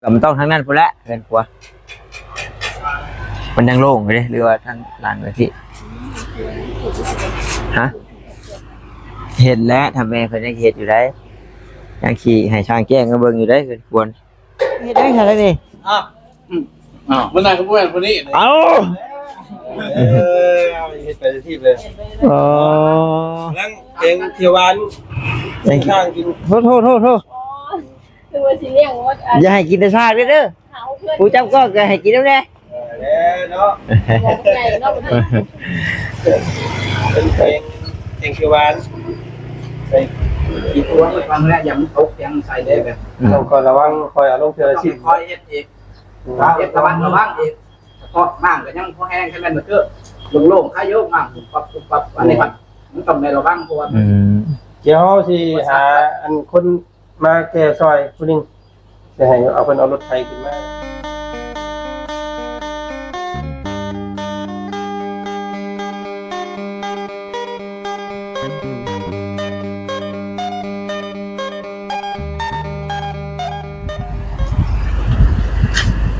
ກໍມັນຕ້ອງທາງນັ້ນພຸ້ນແຫຼະ ເຮືອນຄົວ ມັນຍັງໂລ່ງຢູ່ເດ້ ຫຼືວ່າທາງຫຼັງເວທີ? ຮະ? ເຮັດແລ້ວ ຖ້າແມ່ເພິ່ນຍັງເຮັດຢູ່ໃດ໋ ຍັງຂີ້ໃຫ້ຊ່າງແຈ້ງມາເບິ່ງຢູ່ໃດ໋ ເຮືອນຄົວ ເຮັດໄດ້ຊັ້ນແລ້ວນີ້. ອ້າວ ອືມ ອ້າວ ມັນໜ້າກໍບໍ່ແມ່ນຜູ້ນີ້. ເອົ້າ ເອີ ເຮັດໄປທີ່ເລີຍ. ອໍ ກຳລັງແກງຂຽວຫວານ ແກງ ສ້າງກິນ. ໂທດ ໂທດ ໂທດ ໂທດ. ຄືວ່າຊິລ້ຽງໝົດ ຢ່າໃຫ້ກິນແຕ່ຊາກເດີ ຜູ້ຈັບກ້ອງກໍໃຫ້ກິນນຳແດ່. ເອີ ແລ້ວເນາະ ໃຫຍ່ເນາະ ເປັນແກງ ແກງຂຽວຫວານ ໃສ່ ກິນຕົວມັນຟັງແລ້ວ ຢ່າມັນຕົກ ຢ່າມັນໃສ່ໄດ້ແບບ ຕ້ອງຄອຍລະວັງ ຄອຍເອົາລົງເທື່ອລະຊິ້ນ ຄອຍເຮັດອີກ ເຮັດລະວັງ ລະວັງອີກ ສະເພາະນ້ຳກໍຍັງພໍແຫ້ງ ຄັນແມ່ນມັນເກີດໂລ່ງໆ ຄາໂຍກມາປຸບປັບ ອັນນີ້ມັນຕ້ອງໄດ້ລະວັງ ເພາະວ່າ ອືມ ດຽວເຮົາຊິຫາອັນຄົນ ມາແກ່ຊ່ອຍຜູ້ໜຶ່ງ ຊິໃຫ້ເອົາ ເພິ່ນເອົາລົດໄຖຂຶ້ນມາ.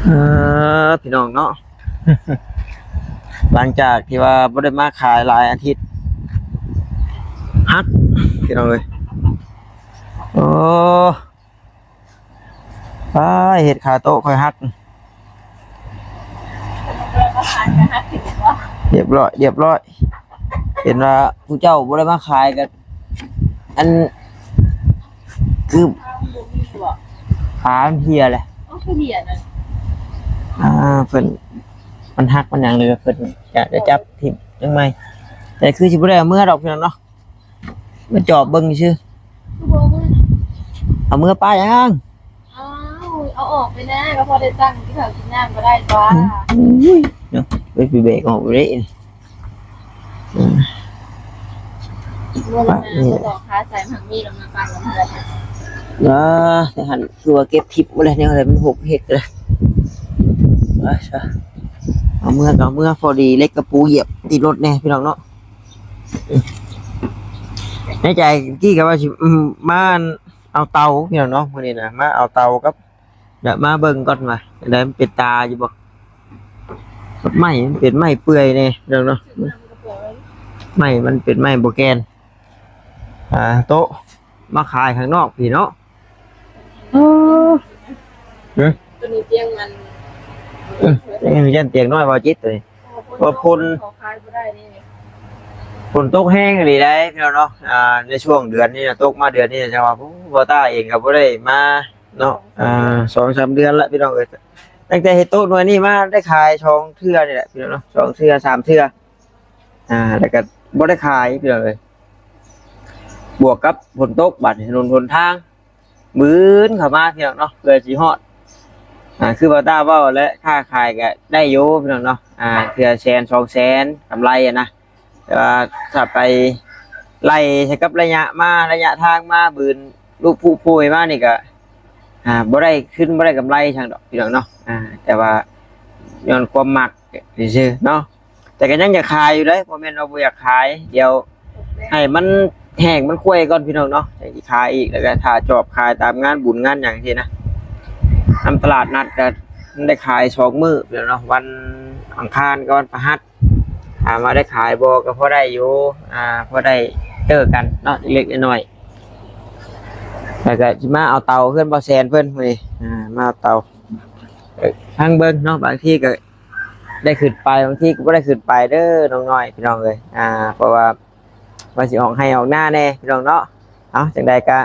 ເອີ ພີ່ນ້ອງເນາະ ຫຼັງຈາກທີ່ວ່າບໍ່ໄດ້ມາຂາຍຫຼາຍອາທິດ ຫັກ ພີ່ນ້ອງເອີຍ ໂອ້ ອ້າຍ ເຮັດຂາໂຕະຂ້ອຍຫັກ ຮຽບຮ້ອຍ ຮຽບຮ້ອຍ. ເຫັນວ່າຜູ້ເຈົ້າບໍ່ໄດ້ມາຂາຍກໍ ອັນ ຄືຂາມັນເຫ່ຍແຫຼະ ອ່າ ເພິ່ນ ມັນຫັກມັນຫຍັງເລີຍ ເພິ່ນຈະໄດ້ຈັບຖິ້ມຈັ່ງໃໝ່ ແຕ່ຄືຊິບໍ່ໄດ້ເອົາເມືອດອກ ພີ່ນ້ອງເນາະ. ມາຈອບເບິ່ງຊື່ ຄືບໍ່ເອົາເມືອນະ? ເອົາເມືອປະຫຍັງ? ອ້າວ ເອົາອອກໄປແດ່ ກໍພໍໄດ້ຕັ້ງກິນເຂົ້າກິນນ້ຳກໍໄດ້ຕົວະ. ອືມ ເນາະ ໄປ ໄປແບກອອກເດ້. ອືມ ເມື່ອນັ້ນນະ ປະນີ້ແຫຼະ ສະດອກຂາໃສ່ໝາກມີ້ລະມາຕັ້ງນຳເຮືອນ. ອ່າ ແຕ່ຫັ້ນຄືວ່າເກັບຖິ້ມໝົດແລ້ວ ແນວໃດມັນຫົກເຮັກເລີຍ. ໄປຊະ ເອົາເມືອກໍເອົາເມືອ ພໍດີເຫຼັກກະປູຢຽບຕິດລົດແດ່ ພີ່ນ້ອງເນາະ. ໃນໃຈກີ້ກໍວ່າຊິ ອືມ ມາເອົາເຕົາ ພີ່ນ້ອງເນາະ ມື້ນີ້ນະ ມາເອົາເຕົາກັບ ແລະ ມາເບິ່ງກ່ອນວ່າຈັ່ງໃດ ມັນເປັນຕາຢູ່ບໍ່. ໄມ້ມັນເປັນໄມ້ເປື່ອຍແດ່ ພີ່ນ້ອງເນາະ ໄມ້ມັນເປັນໄມ້ບໍ່ແກ່ນ. ອ່າ ໂຕະມາຂາຍຂ້າງນອກພີ້ເນາະ. ເອີ ໂຕນີ້ຕຽງມັນ ເອີ ຍັງຢ້ານຕຽງນ້ອຍບໍ່ຈິດໂຕນີ້ ເພາະຝົນ ເຂົາຂາຍບໍ່ໄດ້ນີ້ ຝົນຕົກແຮງອີ່ຫຼີໄດ໋ ພີ່ນ້ອງເນາະ. ອ່າ ໃນຊ່ວງເດືອນນີ້ນະ ຕົກມາເດືອນນີ້ນະ ຈັ່ງວ່າ ໂອ້ ບ່າວຕ້າເອງກໍບໍ່ໄດ້ມາເນາະ ອ່າ ສອງສາມເດືອນລະ ພີ່ນ້ອງເອີຍ. ຕັ້ງແຕ່ເຮັດໂຕະໜ່ວຍນີ້ມາ ໄດ້ຂາຍສອງເທື່ອນີ້ແຫຼະ ພີ່ນ້ອງເນາະ ສອງເທື່ອ ສາມເທື່ອ ອ່າ ແລ້ວກໍບໍ່ໄດ້ຂາຍ ພີ່ນ້ອງເອີຍ. ບວກກັບຝົນຕົກ ບາດນີ້ຖະໜົນຫົນທາງ ບືນເຂົ້າມາ ພີ່ນ້ອງເນາະ ເພື່ອຊິຮອດ. ອ່າ ຄືບ່າວຕ້າເວົ້າແຫຼະ ຄ້າຂາຍກໍໄດ້ຢູ່ ພີ່ນ້ອງເນາະ ອ່າ ເທື່ອແສນສອງແສນກຳໄລຫັ້ນນະ. ແຕ່ວ່າຖ້າໄປໄລ່ໃສ່ກັບໄລຍະມາ ໄລຍະທາງມາ ບືນລຸຜຸໂພຍມານີ້ກໍ ອ່າ ບໍ່ໄດ້ທຶນ ບໍ່ໄດ້ກຳໄລຫຍັງດອກ ພີ່ນ້ອງເນາະ. ອ່າ ແຕ່ວ່າຍ້ອນຄວາມມັກຊື່ໆເນາະ. ແຕ່ກໍຍັງຢາກຂາຍຢູ່ເດ້ ບໍ່ແມ່ນວ່າບໍ່ຢາກຂາຍ. ດຽວໃຫ້ມັນແຫ້ງມັນຂ້ວຍກ່ອນ ພີ່ນ້ອງເນາະ ຈັ່ງຊິຂາຍອີກ. ແລ້ວກໍຖ້າຈອບຂາຍຕາມງານບຸນງານຫຍັງຊີ້ນະ ນຳຕະຫຼາດນັດກໍໄດ້ຂາຍສອງມື້ແລ້ວເນາະ ວັນອັງຄານກັບວັນພະຫັດ. ຖາມວ່າໄດ້ຂາຍບໍ່ ກໍພໍໄດ້ຢູ່ ອ່າ ພໍໄດ້ເຕີກັນເນາະ ເລັກໆນ້ອຍໆ. ແລ້ວກໍຊິມາເອົາເຕົາເຮືອນບ່າວແສນເພິ່ນມື້ນີ້ ອ່າ ມາເອົາເຕົາ ເອີ ທາງເບິ່ງເນາະ ບາງທີກໍ ໄດ້ຂຶ້ນໄປ ບາງທີກໍບໍ່ໄດ້ຂຶ້ນໄປເດີນ້ອງນ້ອຍ ພີ່ນ້ອງເອີຍ. ອ່າ ເພາະວ່າ ວ່າຊິອອກໄຮ່ອອກນາແດ່ ພີ່ນ້ອງເນາະ. ເອົາ ຈັ່ງໃດກໍ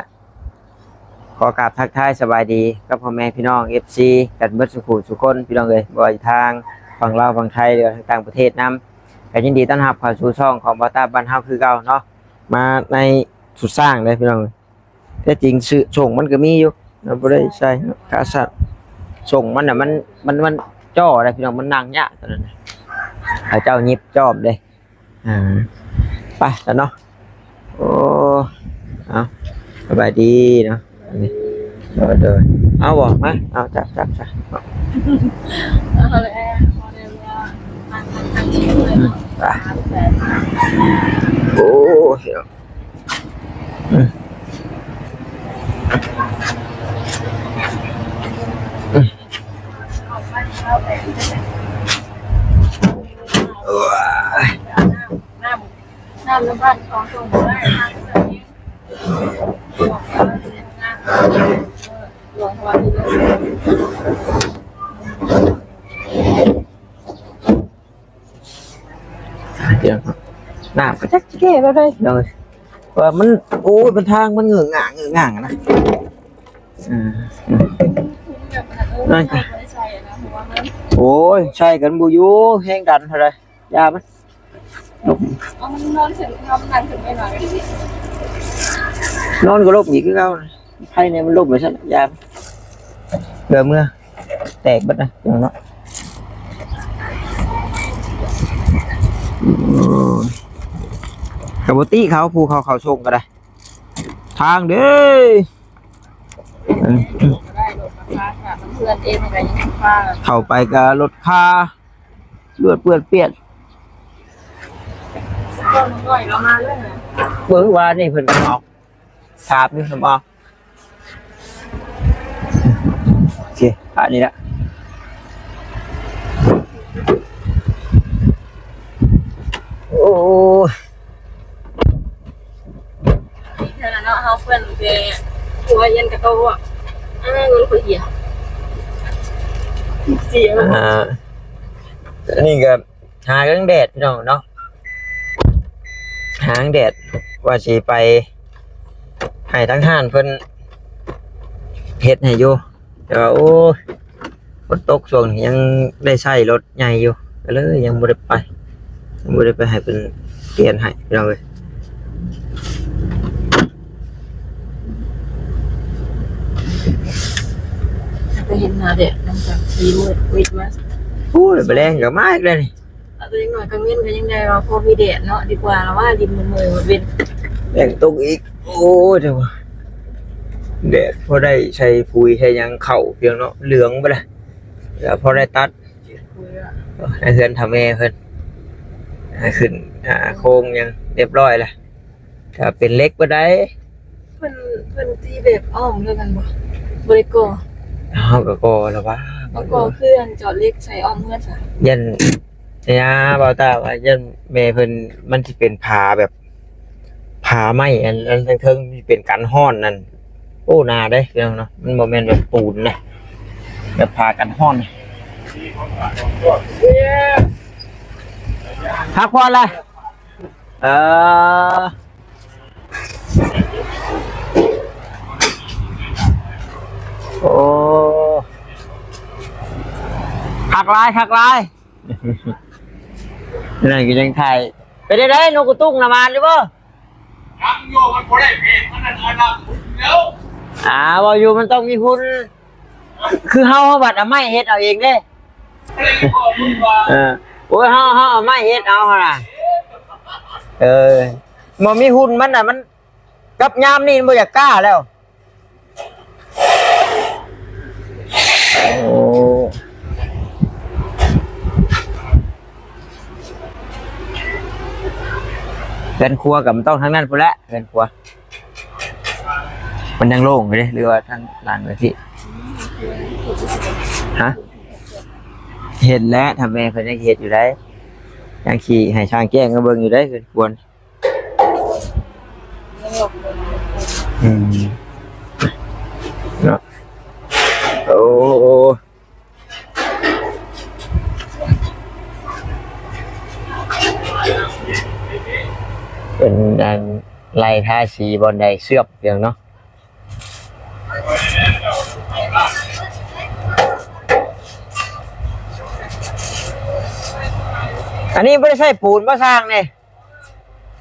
ຂໍກາບທັກທາຍສະບາຍດີກັບພໍ່ແມ່ພີ່ນ້ອງ ເອັຟຊີ ກັນເບິດສູ່ຜູ້ສູ່ຄົນ ພີ່ນ້ອງເອີຍ ບໍ່ວ່າຢູ່ທາງຝັ່ງລາວ ຝັ່ງໄທ ຫຼືວ່າທາງຕ່າງປະເທດນຳ ກໍຍິນດີຕ້ອນຮັບເຂົ້າສູ່ຊ່ອງຂອງບ່າວຕາບ້ານເຮົາຄືເກົ່າເນາະ. ມາໃນຊຸດຊ້າງເດ້ ພີ່ນ້ອງເອີຍ. ແທ້ຈິງຊື່ ສົ້ງມັນກໍມີຢູ່ ເຮົາບໍ່ໄດ້ໃສ່ຂາສັ້ນ. ສົ້ງມັນນະ ມັນ ມັນ ມັນຈໍ້ໄດ໋ພີ່ນ້ອງ ມັນນັ່ງຍາກຕອນນັ້ນນະ ເຂົາເຈົ້າຫຍິບຈອບເດ້. ອ່າ ໄປຊະເນາະ. ໂອ້ ເອົາ ສະບາຍດີເນາະ. ໂດຍ ໂດຍ ເອົາບໍ່ ມາ ເອົາ ຈັບ ຈັບຊະ. ເອົາແລ້ວ ພໍໄດ້ວ່າ ອືມ ໄປ ໂອ້ຍ ອືມ ອືມ ນບ້ານຂອງຕົນໄດ້ທາງເດີນນີ້ ຫຼວງພະບາງ ດຽວ ນ້ຳກໍຈັກຊິແກ້ແນວໃດເນາະ ວ່າມັນ ໂອ້ຍ ມັນທາງມັນເງີ້ງງາງເງີ້ງງາງນະ ອືມ ນັ້ນກໍ ໂອ້ຍ ໃສ່ກັນບໍ່ຢູ່ ແຮງດັນເທົ່າໃດ ຢ່າມັນ ເອົາມັນນອນຂຶ້ນ ເອົາມັນນັ່ງຂຶ້ນໄປໜ້ອຍ ນອນກໍລົ້ມອີກຄືເກົ່າ ໄຜແນ່ມັນລົ້ມໄປຊັ້ນ ຢ່າ ເພື່ອເມືອ ແຕກເບິດນະ ພີ່ນ້ອງເນາະ ໂອ້ຍ ກໍບໍ່ຕິເຂົາ ຜູ້ເຂົາເຂົ້າຊົງກໍໄດ້ ທາງເດ້ ເອີ ໄດ້ລົດມາພາ ເພື່ອນເອງມັນກໍຍັງພາ ເຂົ້າໄປກໍລົດຄາ ລວດເປື້ອນປຽນ ເບິ່ງວ່ານີ້ເພິ່ນກໍເອົາ ຖາມຢູ່ນຳເອົາ ໂອເຄ ພານີ້ລະ ໂອ້ຍ ເທົ່ານັ້ນເນາະ ເຮົາເພິ່ນແຕ່ຫົວເຢັນກະໂຕ ເອີ ເງິນຂ້ອຍເສຍ ເສຍ ອ່າ ອັນນີ້ກໍຫາກາງແດດ ພີ່ນ້ອງເນາະ ຫາກາງແດດ ວ່າຊິໄປໃຫ້ທາງຮ້ານເພິ່ນເຮັດໃຫ້ຢູ່ ແຕ່ວ່າ ໂອ້ຍ ຝົນຕົກຊ່ວງນີ້ຍັງໄດ້ໃຊ້ລົດໃຫຍ່ຢູ່ ກໍເລີຍຍັງບໍ່ໄດ້ໄປ ຍັງບໍ່ໄດ້ໄປໃຫ້ເພິ່ນປ່ຽນໃຫ້ ພີ່ນ້ອງເອີຍ ໄປເຫັນໜ້າແດດ ຫຼັງຈາກທີ່ມືດວິດມາ ໂອ້ຍ ແມະແລງກໍມາອີກແລ້ວນີ້ ເອົາແຕ່ເດັກນ້ອຍກາງເວັນກໍຍັງໄດ້ວ່າພໍມີແດດເນາະ ດີກວ່າລະວ່າດິນມືດໆເວັນ ແດດຕົກອີກ ໂອ້ຍ ແຕ່ວ່າແດດພໍໄດ້ໃສ່ປຸຍໃສ່ຫຍັງເຂົ້າພຽງເນາະ ເຫຼືອງໄປລະ ແລ້ວພໍໄດ້ຕັດ ໃນເຮືອນເຖົ້າແມ່ເພິ່ນ ຂຶ້ນ ອ່າ ໂຄງຫຍັງຮຽບຮ້ອຍລະ ກໍເປັນເຫຼັກເບິດໃດ ເພິ່ນ ເພິ່ນຕີແບບອ້ອມເລີຍແມ່ນບໍ່? ບໍ່ໄດ້ກໍ່ ເຮົາກໍກໍ່ລະວ່າ ກໍຄືອັນຈອດເຫຼັກໃສ່ອ້ອມເຮືອນຊະ ຢ້ານ ຍາ ເວົ້າຕາວ່າຢ້ານແມ່ເພິ່ນ ມັນຊິເປັນຝາແບບ ຝາໄມ້ ອັນ ອັນເທິງໆ ເປັນກັນຮ້ອນນັ້ນ ໂອ້ ໜາເດ້ ພີ່ນ້ອງເນາະ ມັນບໍ່ແມ່ນແບບປູນນະ ແບບຝາກັນຮ້ອນ ພັກຜ່ອນລະ ເອີ ໂອ້ ຄັກຫຼາຍ ຄັກຫຼາຍ ນັ້ນກໍຍັງຖ່າຍ ເປັນຈັ່ງໃດ ນົກກະຕຸກນະ ໝານຢູ່ບໍ່? ຍັງຢູ່ ມັນບໍ່ໄດ້ເພດ ມັນອັນນັ້ນ ອັນນັ້ນແລ້ວ ອ່າ ເວົ້າຢູ່ມັນຕ້ອງມີຫຸ່ນ ຄືເຮົາ ເຮົາບັດເອົາໄມ້ເຮັດເອົາເອງເດ້ ເອີ ໂອ້ຍ ເຮົາ ເຮົາເອົາໄມ້ເຮັດເອົາຫັ້ນນະ ເອີ ບໍ່ມີຫຸ່ນມັນນະ ມັນ ກັບຍາມນີ້ມັນບໍ່ຢາກກ້າແລ້ວ ໂອ້ ເຮືອນຄົວກໍມັນຕ້ອງທາງນັ້ນພຸ້ນແຫຼະ ເຮືອນຄົວ ມັນຍັງໂລ່ງຢູ່ເດ້ ຫຼືວ່າທາງຫຼັງໄປພີ້ ຮະ ເຮັດແຫຼະ ຖ້າແມ່ເພິ່ນຍັງເຮັດຢູ່ໃດ ຍັງຊິໃຫ້ຊ່າງແຈ້ງມາເບິ່ງຢູ່ໃດ ເຮືອນຄົວ ອືມ ເນາະ ໂອ້ ເປັນອັນໄລ່ທາສີບ່ອນໃດເຊື່ອມພຽງເນາະ ອັນນີ້ບໍ່ໄດ້ໃຊ້ປູນບໍ່ຊ່າງນີ້?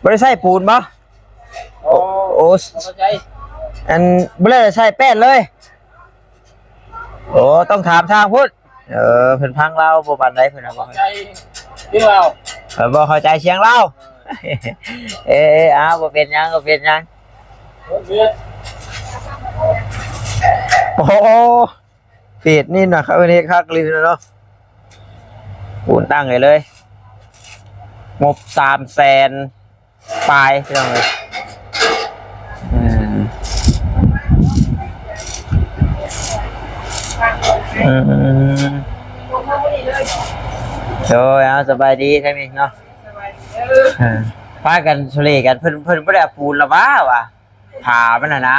ບໍ່ໄດ້ໃຊ້ປູນບໍ່? ໂອ້ ໂອ້ ເຂົ້າໃຈ ອັນ ບໍ່ໄດ້ໃຊ້ແປ້ນເລີຍ. ໂອ້ ຕ້ອງຖາມທາງພຸ້ນ. ເອີ ເພິ່ນຟັງລາວບໍ່ປານໃດ ເພິ່ນວ່າບໍ່ເຂົ້າໃຈສຽງລາວ ເອີ ບໍ່ເຂົ້າໃຈສຽງລາວ. ເອີ ເອີ ອ້າວ ບໍ່ເປັນຫຍັງ ບໍ່ເປັນຫຍັງ. ໂອ້ ເຟດນີ້ນະ ເຂົາເຮັດຄັກອີ່ຫຼີເນາະ ປູນຕັ້ງໃຫ້ເລີຍ ງົບສາມແສນປາຍ ພີ່ນ້ອງເອີຍ. ອືມ ໂດຍ ເອົາ ສະບາຍດີທາງນີ້ເນາະ. ອ່າ ພາກັນສະເລກັນ ເພິ່ນ ເພິ່ນບໍ່ໄດ້ເອົາປູນລະຫວາ ວ່າ ຝາມັນຫັ້ນນະ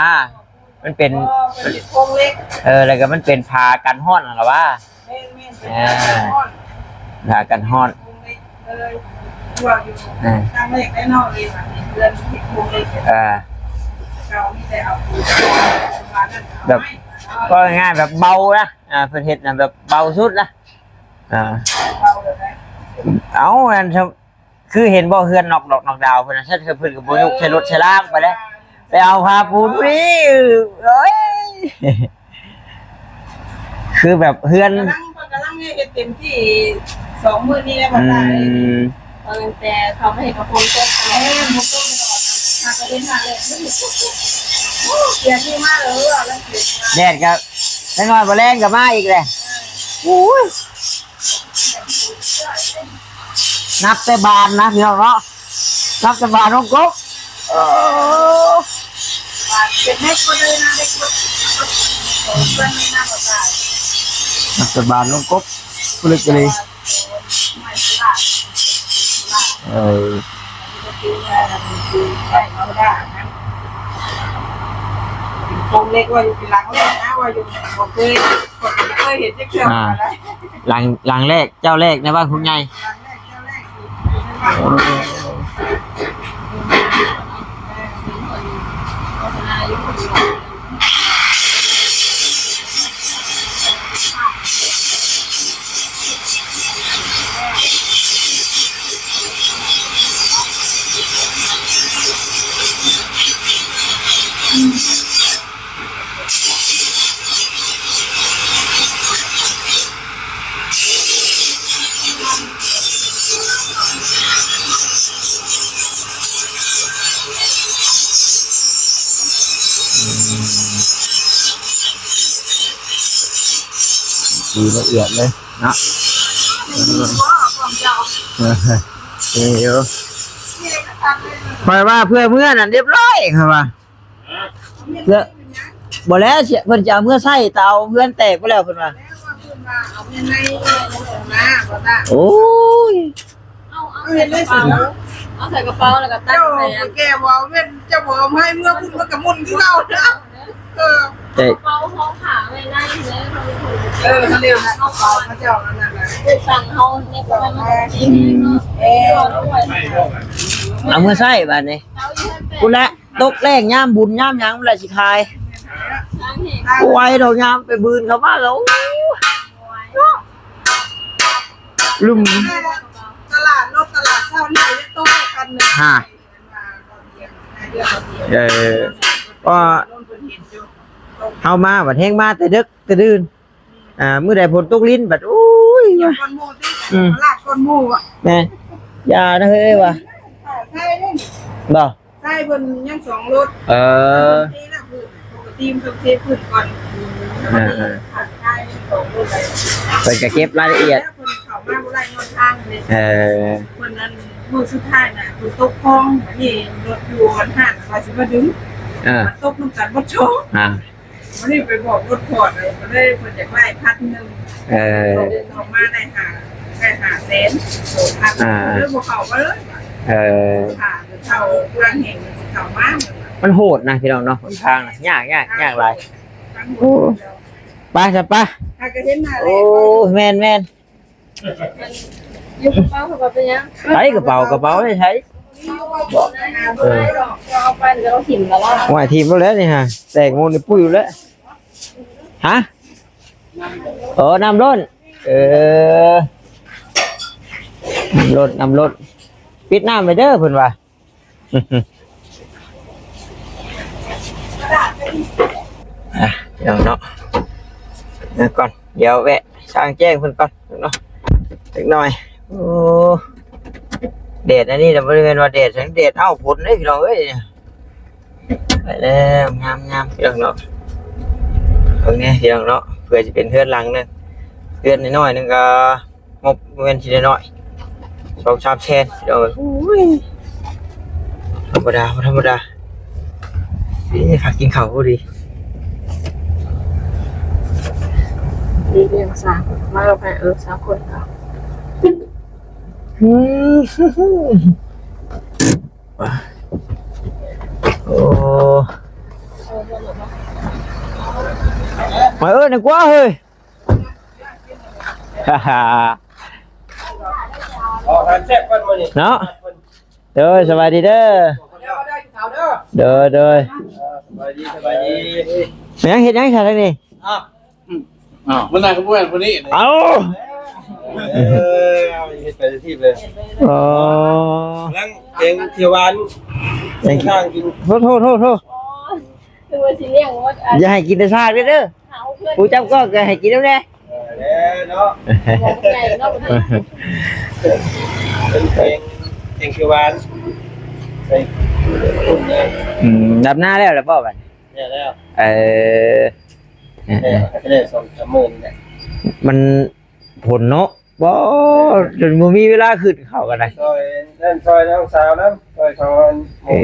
ມັນເປັນ ເອີ ມັນເປັນໂຄງເຫຼັກ ເອີ ແລ້ວກໍມັນເປັນຝາກັນຮ້ອນຫັ້ນລະຫວາ ແມ່ນໆ ອ່າ ຝາກັນຮ້ອນ ໂຄງເຫຼັກເລີຍ ເອີ ຄັ້ງແລກໄດ້ເນາະ ເລີຍວ່າເຮັດເຮືອນເປັນໂຄງເຫຼັກ ອ່າ ເກົ່າມີແຕ່ເອົາປູນມາ ແບບ ເອົາໄມ້ ກໍງ່າຍໆ ແບບເບົານະ ອ່າ ເພິ່ນເຮັດນະ ແບບເບົາສຸດນະ ອ່າ ເບົາເລີຍ ເອົາ ອັນ ຄືເຫັນບໍ່ ເຮືອນນອກດອກນອກດາວເພິ່ນນະ ເພິ່ນກໍບໍ່ຍົກໃສ່ລົດໃສ່ລາງໄປເດ້ ໄປເອົາຜ້າປູນນີ້ ໂອ້ຍ ຄືແບບເຮືອນ ກຳລັງ ກຳລັງເຮັດເຕັມທີ່ ສອງມື້ນີ້ແຫຼະ ອືມ ວ່າຕາຍ ຕັ້ງແຕ່ເຂົາມາເຮັດກະໂປງຕົກ ເອີ ມັນຕົກຕະຫຼອດ ຫາກະເຫັນຫາເລີຍ ໂອ້ ເສຍດີມາກເລີຍ ວ່າແລ້ວເສຍດີມາກ ແດດກໍ ຈັກໜ້ອຍບໍ່ແລງກໍມາອີກແຫຼະ ເອີ ໂອ້ຍ. ນັບແຕ່ບານນະພີ່ນ້ອງເນາະ ນັບແຕ່ບານນ້ອງກົບ ເອີ ເປັນເດັກບໍ່ໄດ້ນະ ເດັກບໍ່ ເພິ່ນນະບໍ່ຕາຍ ນັບແຕ່ບານນ້ອງກົບ ປຶກອີ່ຫຼີ ເອີ ໂຄງເຫຼັກວ່າຢູ່ເປັນຫຼັງແລກນະ ວ່າຢູ່ບໍ່ເຄີຍ ບໍ່ເຄີຍເຫັນຈັກເທື່ອ ອ່າ ນະ ຫຼັງ ຫຼັງແລກ ເຈົ້າແລກໃນບ້ານໂຄກໃຫຍ່ ດີລະອຽດເລີຍເນາະ ເອີ ນີ້ຢູ່ ຂ້ອຍວ່າເພື່ອເມືອນັ້ນຮຽບຮ້ອຍ ຂ້ອຍວ່າ ເພື່ອ ບໍ່ແລ້ວ ເພິ່ນຈະເອົາເມືອໃຊ້ ແຕ່ເອົາເຮືອນແຕກໄປແລ້ວ ເພິ່ນວ່າ ໂອ້ຍ ເອົາ ເອົາໃສ່ກະເປົາ ເອົາໃສ່ກະເປົາ ແລ້ວກໍຕັ້ງໃສ່ ເຈົ້າແກ່ບໍ່ເອົາເງິນ ເຈົ້າບໍ່ເອົາໃຫ້ເມືອພຸ້ນ ມັນກໍໝຸ່ນຄືເກົ່າເດີ ເອີ ເອົາກະເປົາຫ້ອງຜ້າໄວ້ໃນເດີ ເອີ ນັ້ນແຫຼະ ເອົາກະເປົາເຂົາເຈົ້ານັ້ນນະ ສັ່ງເຮົາໃນກະເປົາ ອືມ ເອີ ເອົາເມືອໃຊ້ບາດນີ້ ເອົາຢູ່ເຮືອນແຕກ ພຸ້ນແຫຼະ ຕົກແລ້ງຍາມບຸນຍາມຫຍັງລະຊິຂາຍ ບໍ່ໄຫວດອກ ຍາມໄປບືນເຂົ້າມາແລ້ວ ເນາະ ລຶ້ມ ຕະຫຼາດລົດຕະຫຼາດເຊົ້ານີ້ຍັງໂຕກັນນະ ຮະ ເອີ ເພາະວ່າເຮົາມາບັດແຮງມາແຕ່ດຶກແຕ່ດື່ນ ອ່າ ມື້ໃດຝົນຕົກລິນບັດ ໂອ້ຍ ວ່າ ອືມ ຕະຫຼາດກ່ອນໝູ່ ແມ່ນ ຢ່ານະເຮີ້ຍ ວ່າ ໃຊ່ເດ້ ບໍ່ ໃຊ້ເພິ່ນຍັງສອງລົດ ເອີ ເທແລ້ວ ປົກກະຕິເພິ່ນເທພື້ນກ່ອນ ເອີ ເພິ່ນກໍເກັບລາຍລະອຽດ ເພິ່ນເຂົ້າມາບໍ່ໄດ້ຍ້ອນທາງເດ້ ເອີ ເພິ່ນນັ້ນມື້ສຸດທ້າຍນະ ເພິ່ນຕົກຄອງ ບາດນີ້ລົດຢູ່ອັນຮ້ານວ່າຊິມາດຶງ ເອີ ມັນຕົກນຳກັນໝົດສອງ ອ່າ ວັນນີ້ໄປບອກລົດພອດເລີຍ ກໍເລີຍເພິ່ນຢາກໄລ່ພັນໜຶ່ງ ເອີ ອອກມາໄດ້ຫ້າ ໄດ້ຫ້າແສນ ສອງພັນ ອ່າ ເລີຍບໍ່ເຂົ້າມາເລີຍ ເອີ ຖ້າເຂົ້າທາງແຫ່ງມັນຊິເຂົ້າມາ ມັນໂຫດນະພີ່ນ້ອງເນາະ ຫົນທາງນະ ຍາກ ຍາກ ຍາກຫຼາຍ ໂອ້ ໄປຊະໄປ ຫາກໍເຫັນໜ້າແລ້ວ ໂອ້ ແມ່ນໆ ຢູ່ກະເປົາເຂົາກໍເປັນຫຍັງ ໃສ່ກະເປົາ ກະເປົາໃຫ້ໃສ່ ເອີ ເອົາໄປແລ້ວກໍຖິ້ມແລ້ວລະ ໂອ້ຍ ຖິ້ມແລ້ວແຫຼະນີ້ຫາ ແຕກໝົດນີ້ປຸ້ຍແລ້ວ ຮະ ໂອ້ ນ້ຳລົ້ນ ເອີ ນ້ຳລົ້ນ ນ້ຳລົ້ນ ປິດນ້ຳໄວ້ເດີ ເພິ່ນວ່າ ອ່ະ ພີ່ນ້ອງເນາະ ເອົາກ່ອນ ດຽວແວະຊ່າງແຈ້ງເພິ່ນກ່ອນເນາະ ຈັກໜ້ອຍ ໂອ້ ແດດອັນນີ້ນະ ບໍ່ໄດ້ແມ່ນວ່າແດດຫຍັງ ແດດເອົ້າຝົນເດ້ ພີ່ນ້ອງເອີຍ ໄປແລ້ວ ງາມໆ ພີ່ນ້ອງເນາະ ເບິ່ງແດ່ ພີ່ນ້ອງເນາະ ເພື່ອຊິເປັນເຮືອນຫຼັງໜຶ່ງ ເຮືອນນ້ອຍໆ ໜຶ່ງກໍ ງົບບໍ່ແມ່ນຊິໄດ້ນ້ອຍ ສອງສາມແສນ ພີ່ນ້ອງເອີຍ ໂອ້ຍ ທຳມະດາ ບໍ່ທຳມະດາ ເອີ ຫາກິນເຂົ້າພໍດີ ມີພຽງສາມ ມາກັບໃຜ ເອີ ສາມຄົນ ອືມ. ໂອ້ ມາເອີ້ນດີກວ່າເຮີ້ຍ ອໍ ທານແຊບກ່ອນມື້ນີ້ເນາະ. ໂດຍ ສະບາຍດີເດີ. ໂດຍ ໂດຍ ເອີ ສະບາຍດີ ສະບາຍດີ. ແມ່ນຫຍັງ ເຮັດຫຍັງຊະທາງນີ້? ອ້າວ ອ້າວ ມັນໜ້າກະບໍ່ແມ່ນຜູ້ນີ້. ເອົ້າ ເອີ ເຮັດໄປທີ່ເລີຍ. ອໍ ກຳລັງແກງຂຽວຫວານ ແກງຂຽວ ສ້າງກິນ. ໂທດ ໂທດ ໂທດ ໂທດ. ຄືວ່າຊິລ້ຽງໝົດ ອັນ ຢ່າໃຫ້ກິນແຕ່ຊາກເດີ. ຫາເພື່ອນ ຜູ້ຈັບກ້ອງກໍໃຫ້ກິນນຳແດ່. ເອີ ເນາະ ໃຫຍ່ເນາະ ເປັນແກງ ແກງຂຽວຫວານໃສ່. ອືມ ດຳນາແລ້ວລະບໍ່ບັດ? ແລ້ວ ແລ້ວ. ເອີ ແລ້ວ ແລ້ວສອງສາມມື້ນີ້ແຫຼະ. ມັນຝົນເນາະ. ບໍ່ ຈົນບໍ່ມີເວລາຂຶ້ນເຂົາກໍໄດ້. ຊ່ອຍນັ້ນຊ່ອຍນ້ອງສາວນຳ ຊ່ອຍເຂົາອັນ ເອີ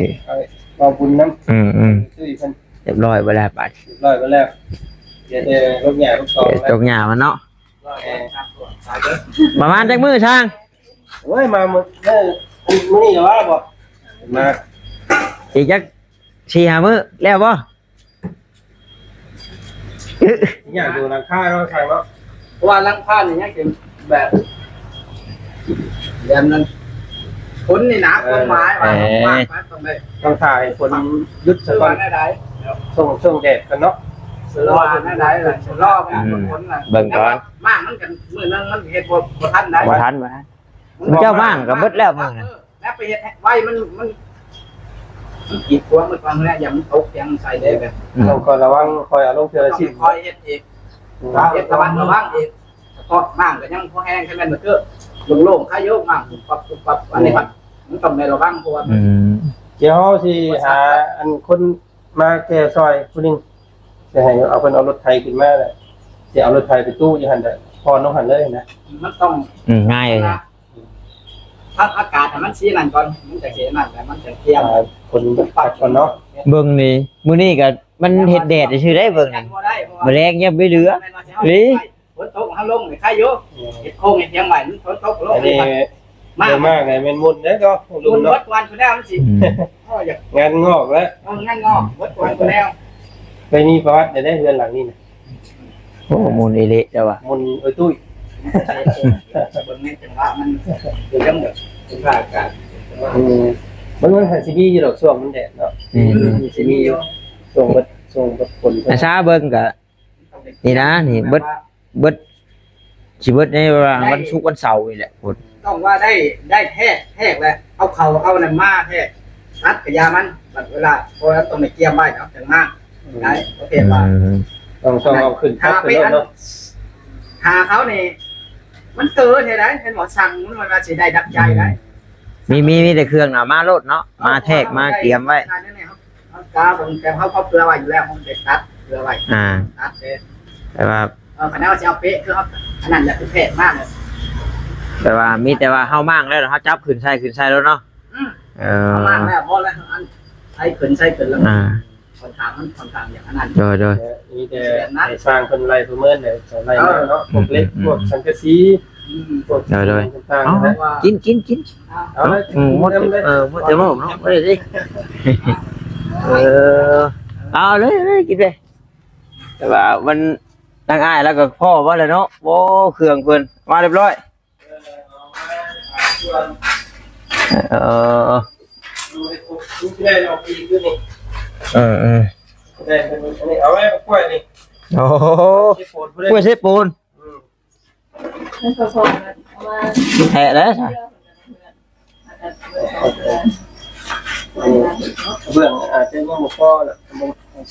ເອົາບຸນນຳ. ອືມໆ ຊ່ວຍເພິ່ນ. ຮຽບຮ້ອຍເບິດແລ້ວບາດ ຮຽບຮ້ອຍເບິດແລ້ວ. ເຮັດແຕ່ລົກຫຍ້າລົກຕອງ ເຮັດລົກຫຍ້າມັນເນາະ. ເອີ ປະມານຈັກມື້ຊ່າງ? ໂອ້ຍ ມາມື້ ມື້ນີ້ລະວ່າບໍ່ ມາອີກຈັກສີ່ຫ້າມື້ແລ້ວບໍ່? ຍາກຢູ່ຫຼັງຄາເນາະ ຊ່າງເນາະ. ເພາະວ່າຫຼັງຄານີ້ຍັງເປັນແບບ ແບບນັ້ນ ຄົນນີ້ນະ ເອີ ຄວາມໝາຍວ່າ ເອີ ຕ້ອງໄດ້ ຕ້ອງຖ້າໃຫ້ຝົນຢຸດຊະກ່ອນ. ຊ່ວງ ຊ່ວງແດດກ່ອນເນາະ ຊະລໍແນວໃດລະ ຊະລໍມັນ ອືມ ຝົນນະ ເບິ່ງກ່ອນ. ແຕ່ວ່າມ້າງມັນກໍມື້ໜຶ່ງມັນເຮັດບໍ່ ບໍ່ທັນໄດ໋. ບໍ່ທັນ ບໍ່ທັນ. ເຈົ້າມ້າງກໍເບິດແລ້ວມື້ນັ້ນ. ແລ້ວໄປເຮັດໃຫ້ໄວ ມັນ ມັນ ມັນກີດຂວາງ ມັນຟັງແລ້ວ ຢ່າມັນຕົກ ຢ່າມັນໃສ່ໄດ້ແບບ. ອືມ ຕ້ອງຄອຍລະວັງ ຄອຍເອົາລົງເທື່ອລະຊິ້ນ ຄອຍເຮັດອີກ. ອືມ ເຮັດລະວັງ ລະວັງອີກ. ສະເພາະມ້າງກໍຍັງພໍແຮງ ຄັນແມ່ນມັນຄືໂລ່ງໆ ຄາໂຍກມ້າງປຸບປັບ ປຸບປັບ. ອັນນີ້ມັນ ມັນຕ້ອງໄດ້ລະວັງ ເພາະວ່າ ອືມ ດຽວເຮົາຊິຫາອັນຄົນມາແກ່ຊ່ອຍຜູ້ໜຶ່ງ ຊິໃຫ້ເອົາ ເພິ່ນເອົາລົດໄຖຂຶ້ນມາແຫຼະ ຊິເອົາລົດໄຖໄປຕູ້ຢູ່ຫັ້ນແຫຼະ ຜ່ອນລົງຫັ້ນເລີຍນະ. ມັນຕ້ອງ ອືມ ງ່າຍເລີຍນະ. ພັກອາກາດໃຫ້ມັນຊິນັ້ນກ່ອນ ມັນຈະຊິນັ້ນແຫຼະ ມັນຈະກຽມ. ອ່າ ຄົນພັກກ່ອນເນາະ. ເບິ່ງນີ້ ມື້ນີ້ກໍມັນເຮັດແດດຊື່ໄດ໋ ເບິ່ງນີ້ ບໍ່ໄດ້ ເພາະວ່າມື້ແລງຍັງບໍ່ເຫຼືອ ແມ່ນວ່າຊິເອົາ ນີ້ ຝົນຕົກເຮົາລົງນີ້ໄຄຢູ່. ເຮັດໂຄງເຮັດຫຍັງໄວ້ ມັນຝົນຕົກລົງ ອັນນີ້ ມາ ມາແມ່ນໝຸ່ນເດ້ເນາະ ໝຸ່ນເບິດວັນພຸ້ນແລ້ວ ມັນຊິ ອືມ ໂອ້ຍ ງານງອກແລ້ວ ເອີ ງານງອກເບິດວັນພຸ້ນແລ້ວ. ເຄີຍມີປະຫວັດໄດ້ເຮືອນຫຼັງນີ້ນະ. ໂອ້ ໝຸ່ນອີ່ຫຼີເຈົ້າວ່າ ໝຸ່ນເອີຍຕຸ້ຍ. ເບິ່ງໃນຈັງຫວະມັນຄືຈັ່ງແບບເປັນພາການ. ອືມ ມັນ ມັນຫາຊິມີຢູ່ດອກ ຊ່ວງມັນແດດເນາະ. ອືມ ມັນຊິມີຢູ່ ຊ່ວງເບິດ ຊ່ວງເບິດຝົນ. ອາຊາເບິ່ງກະ ນີ້ນະ ນີ້ເບິດ ເບິດ ຊິເບິດໃນວ່າງວັນສຸກວັນເສົານີ້ແຫຼະພຸ້ນ. ຕ້ອງວ່າໄດ້ ໄດ້ແທກ ແທກແຫຼະ ເອົາເຂົ້າເອົານັ້ນມາແທກ ຕັດກະຢາມັນ ບັດເວລາ ເພາະວ່າຕ້ອງໄດ້ກຽມໄວ້ເນາະ ຈັ່ງມາ ອືມ ໄດ້ ປະເພດວ່າ ອືມ ຕ້ອງ ຕ້ອງເອົາຂຶ້ນຕັດໄປໂລດເນາະ. ຖ້າເຂົານີ້ ມັນເກີແທ້ໃດ ເຫັນບໍ່ ສັ່ງມັນວ່າຊິໄດ້ດັງໃຈໃດ. ອືມ ມີ ມີ ມີແຕ່ເຄື່ອງນະ ມາໂລດເນາະ ເອີ ມາແທກ ມາກຽມໄວ້. ເຮົາກາເບິ່ງ ແຕ່ເຮົາກໍເຜື່ອໄວ້ຢູ່ແລ້ວ ເຮົາໄດ້ຕັດເຜື່ອໄວ້ ອ່າ ຕັດເດ້ ແຕ່ວ່າ ເອີ ຄັນເຮົາຊິເອົາເປະ ຄືເຮົາ ອັນນັ້ນແຫຼະ ຄືແພງມາກເລີຍ. ແຕ່ວ່າ ມີແຕ່ວ່າເຮົາມ້າງແລ້ວ ເຮົາຈັບຂຶ້ນໃສ່ ຂຶ້ນໃສ່ໂລດເນາະ. ອືມ ເອີ ເຮົາມ້າງແລ້ວ ພໍແລ້ວ ອັນໃສ່ຂຶ້ນ ໃສ່ຂຶ້ນແລ້ວ ອ່າ ຂ້ອນຂ້າງ ມັນຂ້ອນຂ້າງຢ່າງອັນນັ້ນ. ໂດຍ ໂດຍ ມີແຕ່ໃຫ້ຊ່າງເພິ່ນໄລ່ປະເມີນ ແລ້ວຈະໄລ່ມາເນາະ ອືມ ພວກເຫຼັກ ອືມ ພວກສັງກະສີ ອືມ ພວກ ໂດຍ ໂດຍ ຕ່າງໆ ເອົາ ນະ ກິນ ກິນ ກິນ. ເອົາ ເອົາເລີຍ ອືມ ໝົດ ເອີ ໝົດແຕ່ເວົ້າເນາະ ບໍ່ໄດ້ເດ້. ເອີ ເອົາເລີຍ ເລີຍ ກິນເລີຍ. ແຕ່ວ່າມັນ ທາງອ້າຍລາວກໍພໍ້ມາແລ້ວເນາະ. ໂອ້ ເຄື່ອງເພິ່ນມາຮຽບຮ້ອຍ. ເອີ ເອີ ເອີ ເອົາໄວ້ກ້ວຍນີ້. ໂອ້ ກ້ວຍເຊໂປນ. ອືມ ແທ້ແລ້ວ ເບື້ອງອາດຈະຍັງບໍ່ພໍລະ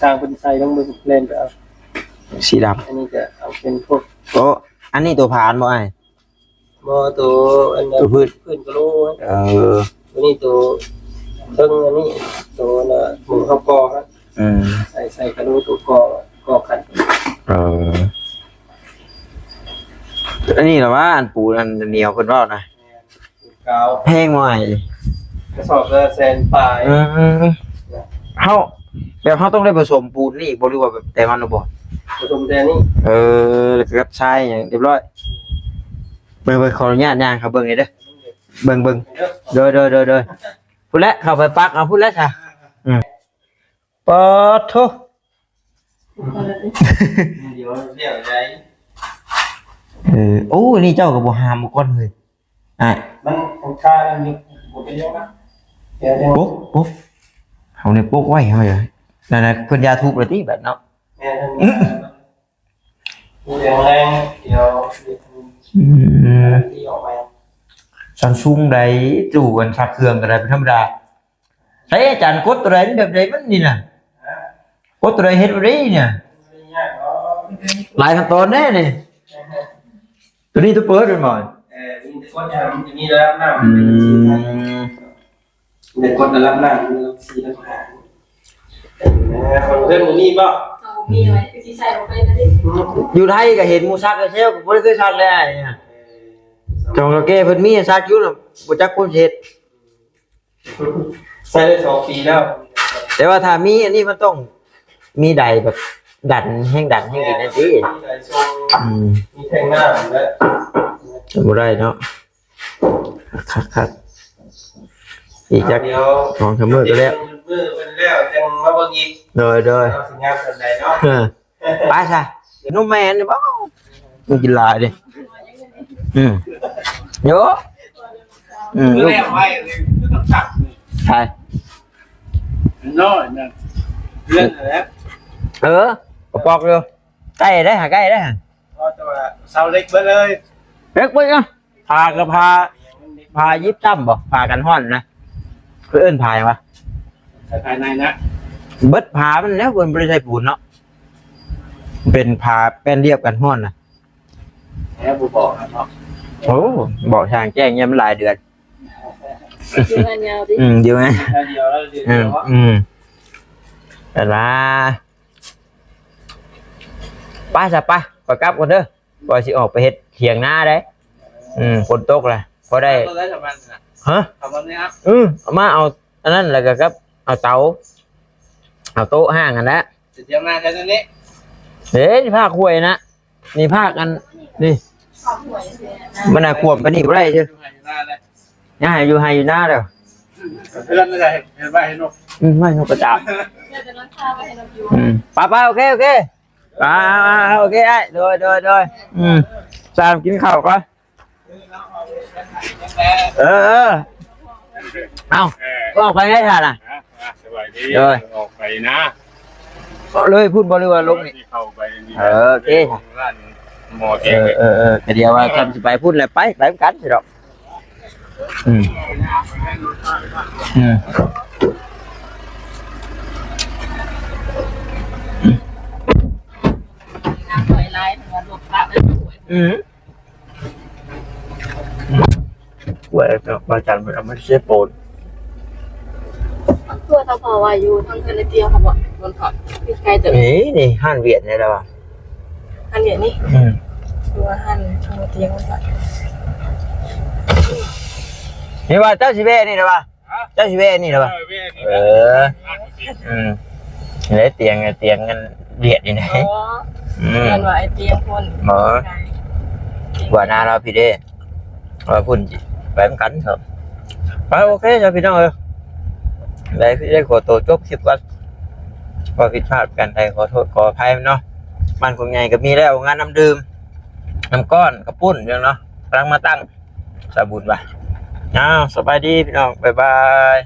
ຊ່າງເພິ່ນໃສ່ລົງເບິ່ງ ແລ່ນໄປເອົາສີດຳ. ອັນນີ້ກະເອົາເປັນພວກ ໂອ້ ອັນນີ້ໂຕຜານບໍ່ອ້າຍ? ບໍ່ ໂຕອັນ ໂຕພື້ນ ພື້ນກະໂຫຼ. ເອີ ໂຕນີ້ໂຕເທິງ ອັນນີ້ໂຕອັນນ່າ ໝູເຮົາກໍ່ຫັ້ນ. ອືມ ໃສ່ ໃສ່ກະໂຫຼໂຕກໍ່ ກໍ່ຂັນ. ເອີ ອັນນີ້ລະວ່າ ອັນປູນອັນໜຽວເພິ່ນເວົ້ານະ. ແມ່ນ ປູນກາວ. ແພງບໍ່ອ້າຍ? ກະສອບລະແສນປາຍ. ອືມ ເຮົາ ແບບເຮົາຕ້ອງໄດ້ປະສົມປູນນີ້ບໍ່ ຫຼືວ່າແບບແຕ່ມັນບໍ່? ປະສົມແຕ່ນີ້. ເອີ ແລ້ວກໍກັບຊາຍຫຍັງຮຽບຮ້ອຍ. ເບິ່ງ ເບິ່ງ ຂໍອະນຸຍາດຍ່າງເຂົ້າເບິ່ງໜ່ອຍເດີ. ເບິ່ງ ເບິ່ງ ໂດຍ ໂດຍ ໂດຍ ໂດຍ. ພຸ້ນແຫຼະ ເຂົ້າໄປປັກເອົາພຸ້ນແຫຼະຊະ. ອືມ ປາດໂທ້ ດຽວ ດຽວໄດ້. ເອີ ໂອ້ ນີ້ເຈົ້າກໍບໍ່ຫ້າມໝູ່ກ່ອນເຮີ້ຍ ອ້າຍ. ມັນ ມັນຄາອັນນີ້ບໍ່ເປັນຫຍັງນະ. ດຽວ ດຽວ ໂປະ ໂປະ ເຮົານີ້ໂປະໄວ້ ເຮົາ ນັ້ນນະ ເພິ່ນຢ່າທຸບລະຕິບາດເນາະ. ແມ່ນ ດຽວແຮງ ດຽວ ອືມ ທີ່ອອກໄປ Samsung ໃດ ຕູ້ອັນຊັກເຄື່ອງກໍໄດ້ເປັນທຳມະດາ. ໃຊ້ອາຈານກົດຕົວໃດ ແບບໃດມັນນີ້ນະ? ຮະ? ກົດຕົວໃດເຮັດບໍ່ໄດ້ນີ້ນະ? ບໍ່ໄດ້ຍາກດອກ ຫຼາຍຂັ້ນຕອນແດ່ນີ້. ຕົວນີ້ຕົວເປີດແມ່ນບໍ່? ເອີ ມີແຕ່ກົດໃຫ້ມັນຈະມີລະດັບນ້ຳ. ອືມ ມີແຕ່ກົດລະດັບນ້ຳ ລະດັບສີ່ ລະດັບຫ້າ. ເອີ ເພິ່ນບໍ່ມີບໍ່? ເຂົາບໍ່ມີໄວ້ ຄືຊິໃສ່ບໍ່ໄປລະເດ້. ຢູ່ໄທກໍເຫັນໝູ່ຊັກແລ້ວ ແຊວກໍບໍ່ໄດ້ເຄີຍຊັກເລີຍອ້າຍ. ເອີ ຂອງເຖົ້າແກ່ເພິ່ນມີຊັກຢູ່ນະ ບໍ່ຈັກຄົນເຮັດ. ໃຊ້ໄດ້ສອງປີແລ້ວ ແຕ່ວ່າຖ້າມີອັນນີ້ມັນຕ້ອງມີໃດແບບດັນ ແຮງດັນແຮງດີນະຕິ. ມີໃດສົ່ງ ອືມ ມີແທງນ້ຳແລ້ວ ບໍ່ໄດ້ເນາະ. ຄັກໆ ອີກຈັກ ດຽວ ສອງສາມມື້ກໍແລ້ວ ມື້ເພິ່ນແລ້ວຈັ່ງມາເບິ່ງອີກ. ໂດຍໆ ວ່າຊິງາມສ່ຳໃດເນາະ. ເອີ ໄປຊະ ນົມແມ່ນີ້ບໍ່ ມັນກິນຫຼາຍເດ້. ອືມ ໂຍ ອືມ ແລ້ວໄວ້ ຄືຕ້ອງຕັກ ໃຊ່ ນ້ອຍນະ ເລື່ອງແລ້ວ. ເອີ ກໍປອກຢູ່ ໃກ້ໄດ້ຫາ ໃກ້ໄດ້ຫາ. ເພາະແຕ່ວ່າເສົາເຫຼັກເບິດເລີຍ ເຫຼັກເບິດເນາະ. ຜ້າກໍຜ້າ ຜ້າຢິບຊ້ຳບໍ່ ຜ້າກັນຮ້ອນນະ ເອີ້ນຜ້າຫຍັງວະ? ໃສ່ພາຍໃນນະ ເບິດຜ້າມັນແລ້ວ ເພິ່ນບໍ່ໄດ້ໃສ່ປູນເນາະ ເປັນຜ້າແປ້ນລຽບກັນຮ້ອນນະ. ແລ້ວບໍ່ບອກນຳເນາະ. ໂອ້ ບອກຊ່າງແຈ້ງ ຍັງມັນຫຼາຍເດືອນ ຢູ່ເຮືອນຍາວຕິ. ອືມ ຢູ່ແມ່ນ ເດືອນດຽວແລ້ວ ເດືອນດຽວ. ອືມ ອືມ ອັນວ່າ ໄປຊະ ໄປ ຂ້ອຍກັບກ່ອນເດີ. ວ່າຊິອອກໄປເຮັດຖຽງນາໄດ໋. ອືມ ຝົນຕົກລະ ພໍໄດ້ ເອົາໄດ້ປະມານນັ້ນນະ. ຮະ? ປະມານນີ້ນະ. ອືມ ເອົາມາເອົາອັນນັ້ນ ແລ້ວກໍກັບເອົາເຕົາ ເອົາໂຕະຫ້າງຫັ້ນແຫຼະ. ຖຽງນາແຖວນີ້ ເດ້ ພາກຫ້ວຍນະ ນີ້ພາກອັນນີ້ ມັນນະຂວມປານນີ້ບໍ່ໄດ້ເດີ. ຢູ່ໄຮ່ຢູ່ນາແລ້ວ ເຮືອນນີ້ແຫຼະ ເຮັດໄວ້ໃຫ້ນົກ. ອືມ ໄວ້ນົກກະຈາບ. ອືມ ໄປໆ ໂອເຄ ໂອເຄ. ອ່າ ໂອເຄອ້າຍ ໂດຍ ໂດຍ ໂດຍ. ອືມ ສາມ ກິນເຂົ້າກ່ອນ. ເອີ ເອີ ເອົ້າ ເອີ ອອກໄປໄດ້ທ່ານນະ? ສະບາຍດີ. ໂດຍ ອອກໄປນາ ເລີຍພຸ້ນບໍ່ ຫຼືວ່າລົງນີ້? ເຂົ້າໄປນີ້. ເອີ ໂອເຄ ຮ້ານໝໍ້. ເອີ ເອີ ເອີ ກະດຽວວ່າຄັນຊິໄປພຸ້ນແຫຼະ ໄປ ໄປນຳກັນຊິດອກ. ອືມ ອືມ ອືມ ກວດເນາະ ວ່າຈັນເພິ່ນເອົາມາເຊໂປນ. ກວດ ເຮົາພໍວ່າຢູ່ທາງເຮືອນໄອ້ຕຽງເຮົາບໍ່ ມັນກໍໃກ້ເຕີບ. ນີ້ ນີ້ຮ້ານຫວຽດນີ້ແຫຼະວ່າ. ອັນນີ້ນີ້ ອືມ ຄືວ່າຫັ້ນ ເຂົາຕຽງວ່າຊັ້ນ. ນີ້ວ່າເຈົ້າຊິແວ່ນີ້ລະວ່າ? ຮະ? ເຈົ້າຊິແວ່ນີ້ລະວ່າ? ເອີ ແວ່ນີ້. ເອີ ອືມ ແລ້ວຕຽງ ຕຽງອັນຫວຽດນີ້ນະ. ອໍ ອືມ ເອີ້ນວ່າໄອ້ຕຽງພຸ້ນ. ບໍ່ ກວ່າໜ້າລາວພີ້ເດ້ ວ່າພຸ້ນ ໄປນຳກັນເນາະ. ໄປ ໂອເຄ ຊະພີ່ນ້ອງເອີຍ ໄດ້ ໄດ້ຂໍໂຕຈົບຄລິບກ່ອນ. ວ່າຜິດພາດປະການໃດ ຂໍໂທດຂໍອະໄພເນາະ. ບ້ານໂຄກໃຫຍ່ກໍມີແລ້ວ ໂຮງງານນ້ຳດື່ມ ນ້ຳກ້ອນ ເຂົ້າປຸ້ນ ເນາະ ກຳລັງມາຕັ້ງ ສາວບຸນວ່າ. ອ້າວ ສະບາຍດີພີ່ນ້ອງ ບາຍບາຍ.